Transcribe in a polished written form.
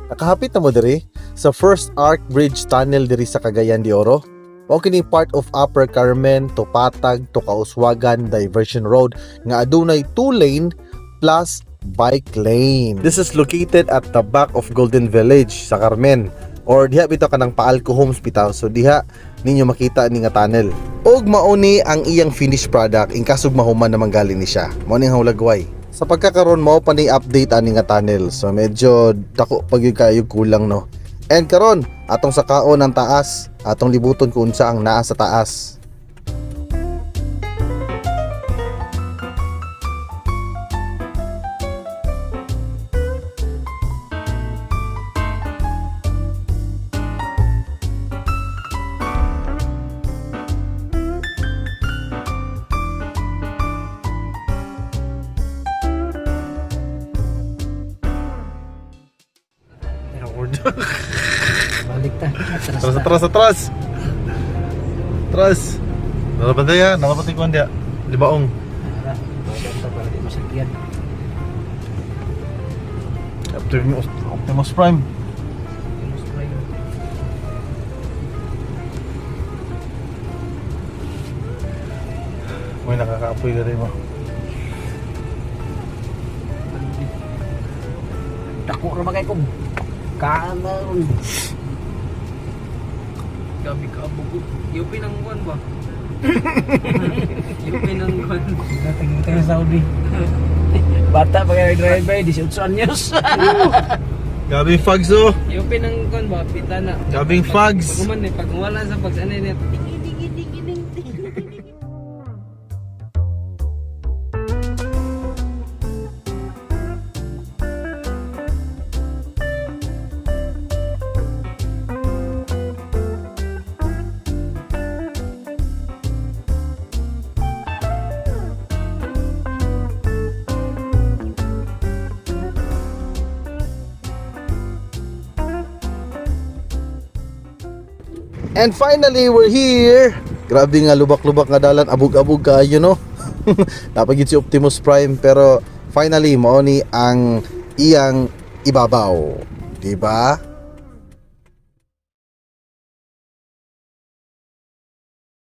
Nakahapit na mo diri sa first arc bridge tunnel diri sa Cagayan de Oro. Mao kini part of Upper Carmen to Patag to Kauswagan Diversion Road nga adunay 2 lane plus bike lane. This is located at the back of Golden Village sa Carmen or diha bitaw kanang Paalco Homes bitaw. So diha ninyo makita ni nga tunnel. Og mao ni ang iyang finished product in kasog mahuman naman galing ni siya. Mao ni ang hulagway. Sa pagkakaron mao pa ni update ani nga tunnel. So medyo dako pag gyud kayo kulang, no. And karon atong sakaon ang taas, atong libuton kung unsa ang naa sa taas. Balik ta. Atras Atras, ta. atras, atras. Atras. Nalapatay ha, nalapatay ko dia. Libaong. Tara, balik ta para di masakyan. Optimus, Optimus Prime. Optimus Prime. May nakakaapoy na rin mo. Dako ra ba kay kong kanon. Gabi ka abog. UP ng buwan ba? UP ng buwan. Tingin tayo sa Saudi. Bata pa kayo driver, 18 anyos. Gabing fags oh. UP ng buwan ba? Pita na. Gabing fags. Pag uman eh, pag wala sa pag ano yun. And finally, we're here. Grabe nga lubak-lubak nga dalan, abog-abog kayo no. Napagid si Optimus Prime pero finally mao ni ang iyang ibabaw. 'Di ba?